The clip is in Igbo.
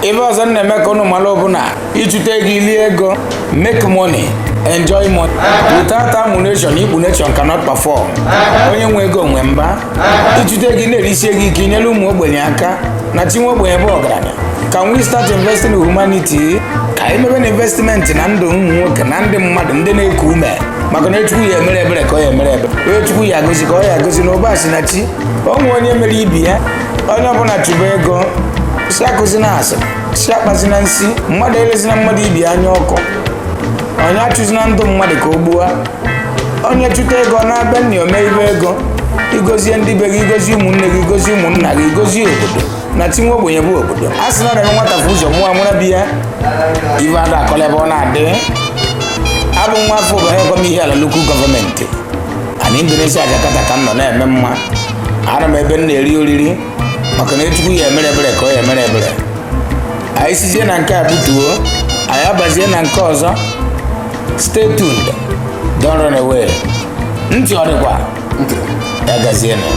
Ife ọzọ m na-eme ka ụnụ mara ọbụla ịchụta ego, ili ego, make money, enjoy money. Without ammunition, Igbo nation cannot perform. Onye nwe ego nwe mba. Ịchụta ego, na-erisi ego ike, inyere ụmụ ogbenye aka na chi nwe ogbenye bụ ọgaranya. Can we start investing in humanity? Ka anyị mebe na investment na ndụ ụmụ nwoke na ndị mmadụ, ndị na-eku ume, maka na Chukwu ya emere ebere ka ọ ya emere ebere, onye Chukwu ya agozi ka ọ ya agozi, na ụba si na chi onwe onye mere ibi ya. Onye ọbụla chụba ego, si akụzi na asị, si akpazina nsi mmadụ, elezina mmadụ ibi anya ọkụ, onye achụzina ndụ mmadụ ka o gbuo. Onye chụta ego na-abịa nna ome ibe ego, igozie ndị be gị, igozi ụmụnne gị, igozi ụmụnna gị, igozi obodo na chi nwa ogbenye bụ obodo. A sị na ọ na-eme nwata fụ ụzọ mụọ mụra bi ya ife ada akọla ebe ọ na-adị. Abụ nwa afọ obodo ekọm ihe ala local government ana Indonesia, Jakarta, ka m nọ na-eme mma. Ana m ebe m na-eri oriri, maka na Chukwu ya emere ebere ka ọ ya emere ebere. Anyị sizie na nke a butuo, anyị abazie na nke ọzọ. Stay tuned, don't run away. Ntị ọ dịkwa? Ntị. Ya gazienụ.